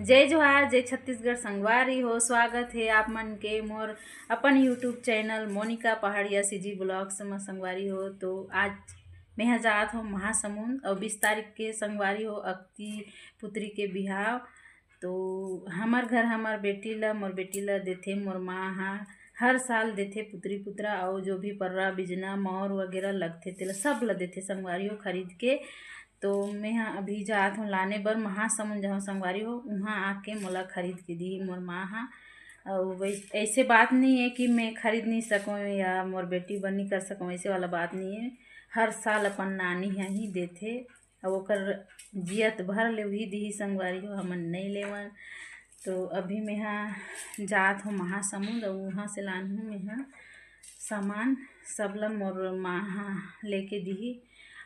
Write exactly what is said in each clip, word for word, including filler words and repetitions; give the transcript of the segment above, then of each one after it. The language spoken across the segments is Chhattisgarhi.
जय जोहार, जय छत्तीसगढ़ संगवारी हो। स्वागत हे आप मन के मोर अपन YouTube चैनल मोनिका पहाड़िया CG ब्लॉग्स म संगवारी हो। तो आज मेहा जात हो महासमुंद अउ बीस तारीख के संगवारी हो अक्ति पुत्री के बिहाव। तो हमर घर हमर बेटी ला, मोर बेटी ला देथे मोर माँ हा, हर साल देथे पुत्री पुत्रा अउ जो भी पर्रा बिजना मौर वगैरह लगथे तेला सब ला देथे संगवारी हो खरीद के। तो मेहा अभी जात हूँ लाने बर महासमुंद, जहाँ संगवारी हो उहाँ आके मोला खरीद के दी मोर माँ हा। अउ वैस-, ऐसे बात नहीं है कि मैं खरीद नहीं सकूँ या मोर बेटी बर नहीं कर सकूँ, ऐसे वाला बात नहीं है। हर साल अपन नानी हा ही देथे, अउ ओकर जियत भर ले उही दिही संगवारी हो, हमन नहीं लेवन। तो अभी मेहा जात हूँ महासमुंद अउ उहाँ से लानहूँ मेहा सामान, सब ला मोर माँ हा लेके दिही।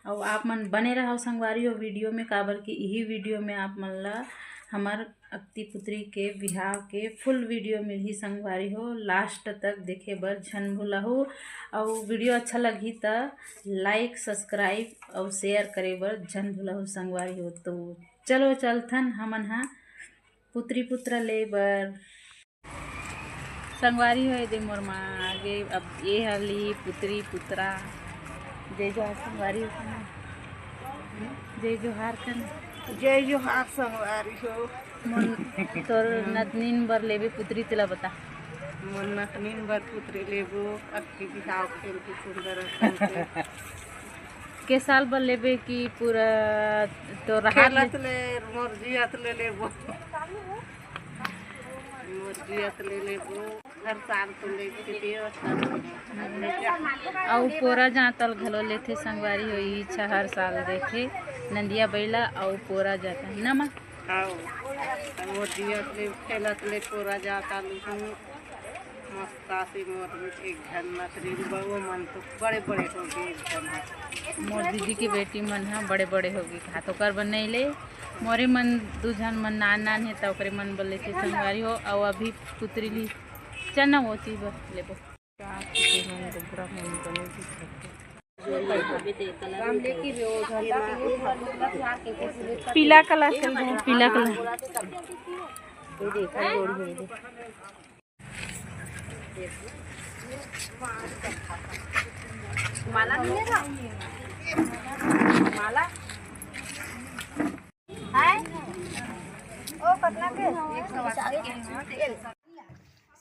अउ आप मन बने रहव संगवारी हो वीडियो में, काबर कि इही वीडियो में आप मन ला हमर अक्ति पुत्री के बिहाव के फुल वीडियो मिलही संगवारी हो। लास्ट तक देखे बर झन भुलाहू। अउ वीडियो अच्छा लगही त लाइक, सब्सक्राइब अउ शेयर करे बर झन भुलाहू संगवारी हो। तो चलो चलथन हमन हा पुत्री पुत्रा ले बर। संगवारी हो, एदे मोर माँ आगे। अब ये हली पुत्री पुत्रा। जय जोहार संगवारी हो। जय जोहार कन। जय जोहार संगवारी हो। मोर, तोर नतनीन बर लेबे पुत्री, तेला बता। मोर नतनीन बर पुत्री लेबो, अक्ति बिहाव खेल के सुंदर असन के। के साल बर लेबे कि पूरा तो रहा खेलत ले, मोर जियत ले लेबो। मोर जियत ले लेबो। हर साल तो लेके देवत हन। अउ पोरा जांतल घलो लेथे संगवारी हो, इच्छा हर साल देथे नंदिया बैला अउ पोरा जांतल। ना माँ? आओ। मोर जियत ले खेलत ले पोरा जांतल हूँ। मस्तासी मोर एक झन नतरी बउआ मन तो बड़े बड़े हो गए एक झन। मोर दीदी के बेटी मन ह बड़े बड़े हो गए, हाथ ओकर बर नहीं ले। मोरे मन दू झन मन नान नान हे, त ओकरे मन बर लेथे संगवारी हो। अउ अभी पुत्री ली चना ओती बर लेबो। पीला कलर के, पीला कलर। माला मिलेगा? हाय? ओ, कतना के? एक सौ अस्सी के।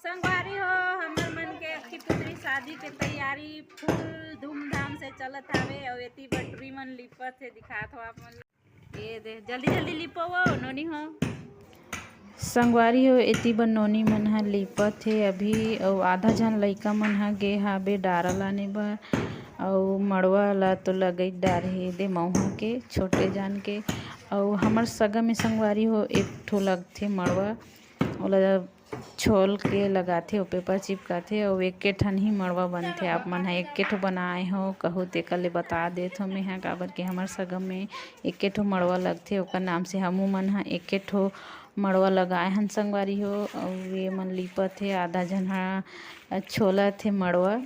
संगवारी हो, हमर मन के अक्ति पुत्री शादी के तैयारी फुल धूमधाम से चलत हावे। अउ एती बर टुरी मन लिपत हे, दिखात हो आप मन। ये दे, जल्दी जल्दी लिपो वो, नोनी हो। संगवारी हो, एती बर नोनी मन ह लिपत हे अभी, अउ आधा झन लइका मन ह गे हाबे डारा लाने बर, अउ मड़वा ला तो लगई डारे हे दे मउहा के छोटे जान के। अउ हमर सगा में संगवारी हो, एक ठो लगथे मड़वा, ओला छोल के लगाथे, ओ पेपर चिपकाथे, अउ एके ठन ही मड़वा बनथे। आप मन ह एके ठो बनाए हो कहू, तेकर ले बता देत हो मेंहा, काबर के हमर सगा में एके ठो मड़वा लगथे, ओकर नाम से हमू मन ह एके ठो मड़वा लगाए हन संगवारी हो। अउ ये मन लिपत हे, आधा झन ह छोलत हे मड़वा।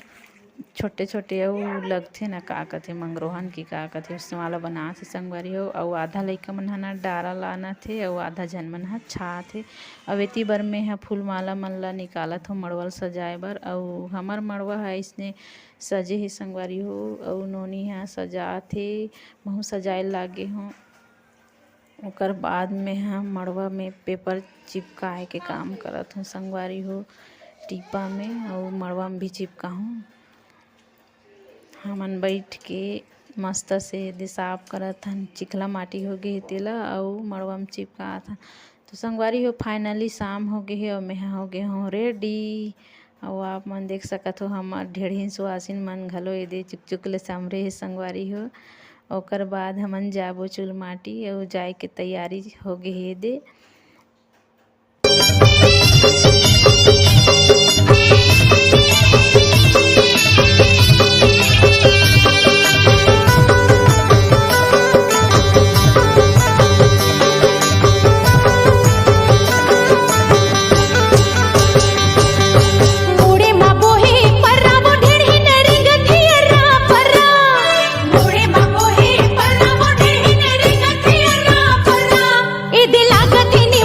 छोटे-छोटे अउ लगथे न, का कथे, मंगरोहन की का कथे, उसने वाला बनात हे संगवारी हो। अउ आधा लइका मन ह न डारा लानत हे, अउ आधा झन मन ह छात हे। अउ एती बर में ह फूलमाला मन ला निकालत हो मड़वा ल सजाए बर। अउ हमर मड़वा ह अइसने सजे हे संगवारी हो। अउ नोनी ह सजात हे, महू सजाए लागे हो। ओकर बाद में ह मड़वा में पेपर चिपकाए के काम करत हूँ संगवारी हो, टीपा में अउ मड़वा में भी चिपकाहूँ। हमन बैठ के मस्त से एदे साफ करत हन, चिखला माटी हो गे हे तेला अउ मड़वा में चिपकात हन। तो संगवारी हो, finally शाम हो गे हे अउ मेंहा हो गे हूँ ready। अउ आप मन देख सकत हो, हमर ढेड़हिन सुवासिन मन घलो एदे चुकचुक ले समरे हे संगवारी हो। ओकर बाद हमन जाबो चुलमाटी अउ जाए के तैयारी हो गे हे एदे। मुड़े मा बोहे पर्रा, वो ढेड़हिन रेंगथे अर्रा पर्रा। मुड़े मा बोहे पर्रा, वो ढेड़हिन रेंगथे अर्रा पर्रा। एदे लागत हे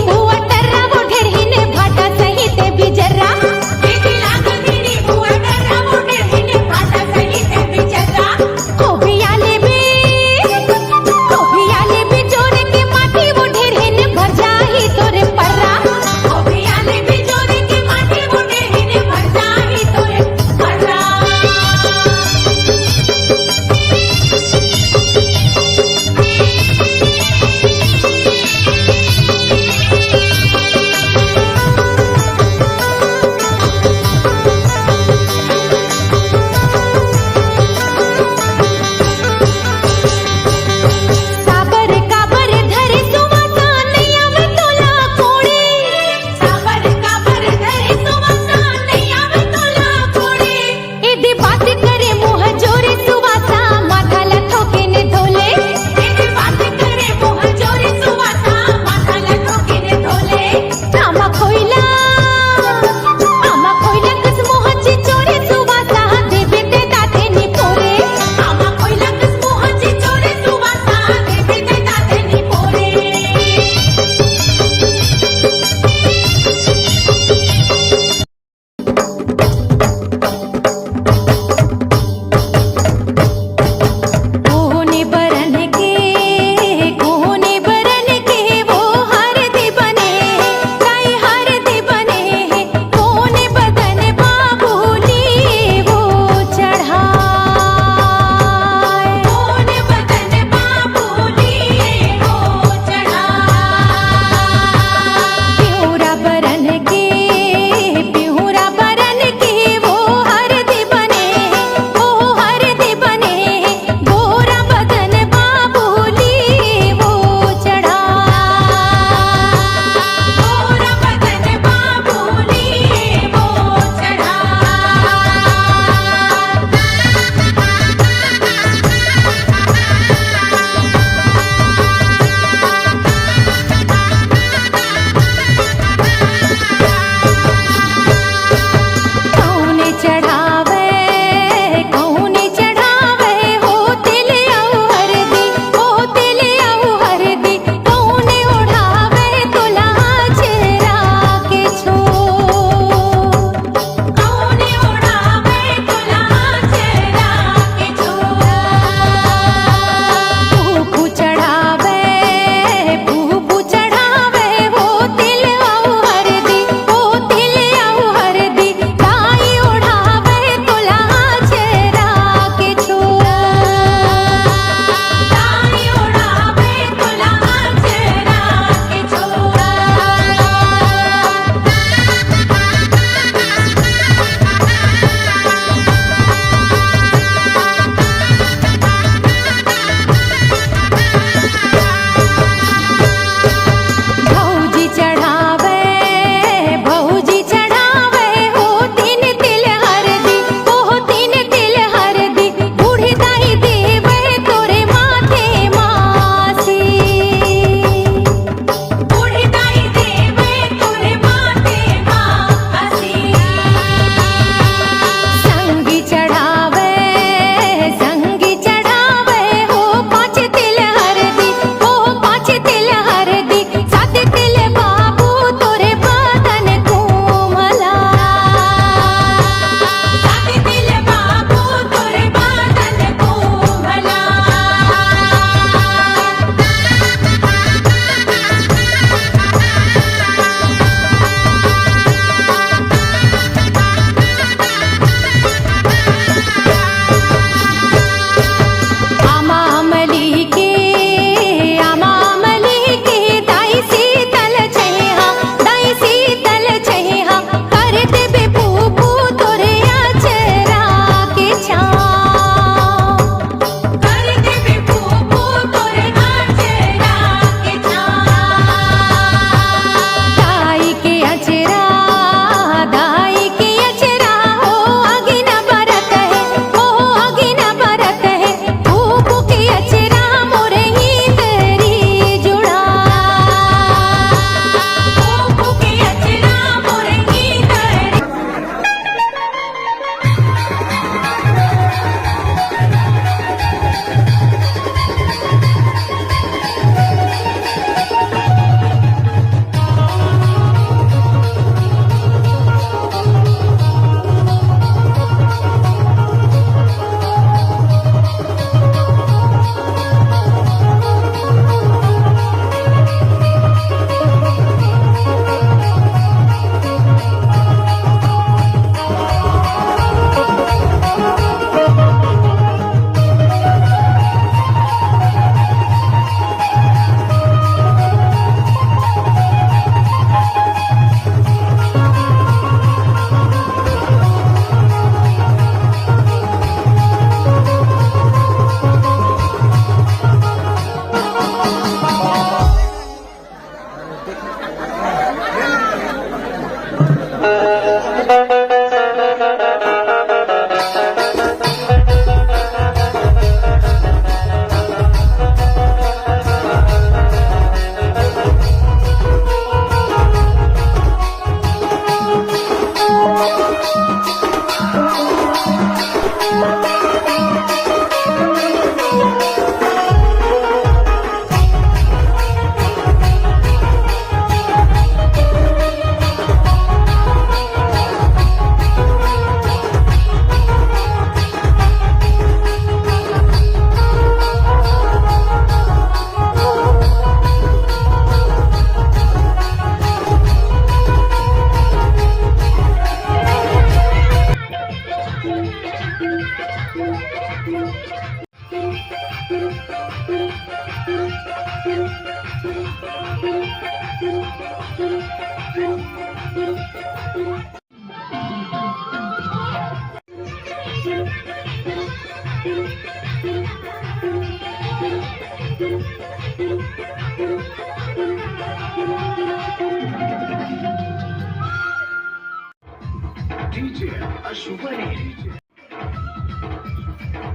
DJ Ashwani,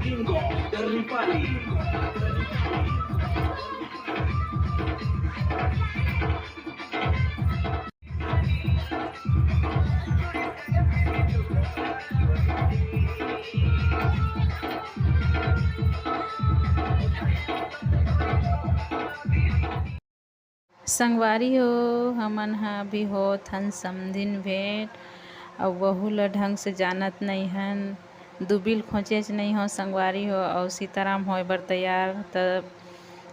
King of the Ripali. संगवारी हो, हमन ह अभी होत हन समधिन भेंट, अउ वहू ल ढंग से जानत नइ हन। दुबिल खोंचेच नइ हो संगवारी हो, अउ सीताराम होय बर तैयार। त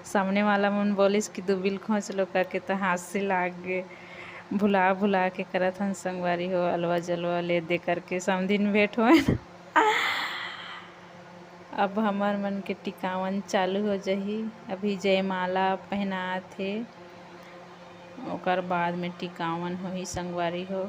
सामने वाला मन बोलिस कि दुबिल खोंच लो करके, त हांसी लाग गे। भुला भुला के करत हन संगवारी हो, अलवा जलवा ले दे करके समधिन भेंट होय। अब हमर मन के टिकावन चालू हो जही। अभी जयमाला पहनात हे, ओकर बाद में टिकावन होही संगवारी हो।